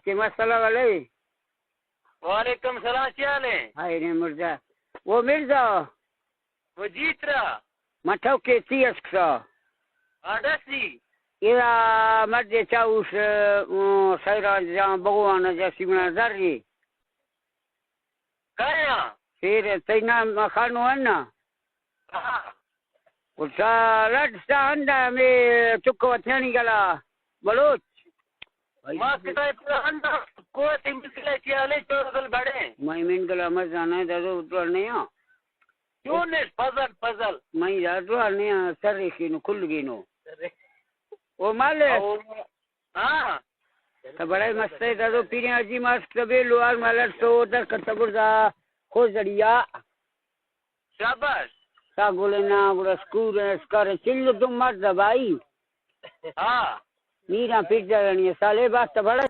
کہ مسئلہ والے۔ وعلیکم سلام، چی حال ہے؟ ہائے رے مرزا۔ وہ مرزا۔ وہ جی ترا۔ مٹھو کے تی اسکسا۔ آڈسی۔ یہ مرد چاوش، سیران جان بگوان جسی منا زری۔ کیا؟ پھر تینا مخانو ہے نا؟ ہاں۔ و سا لٹ سا ہندا ہمے چک وتیانی گلا بلوچ۔ ما کتا پورا ہندا کوتی مکلے چیالے چور گل بڑے۔ مئی من گلا مزانا دادو ڈوار نیا۔ کیوں نے فضل، فضل؟ مئی دادو نیا سر کینو کل گینو۔ او مالک۔ او ہاں۔ تو بڑے مستے دادو پیریں حاجی ماسک تبے لوار مالر سو در کتبر دا خو زڑیا۔ شاباش۔ تا گلے نا گڑا سکور اسکار چل دو مرد بھائی۔ ہاں۔ میرا پیر جانی سالے بات تو بڑا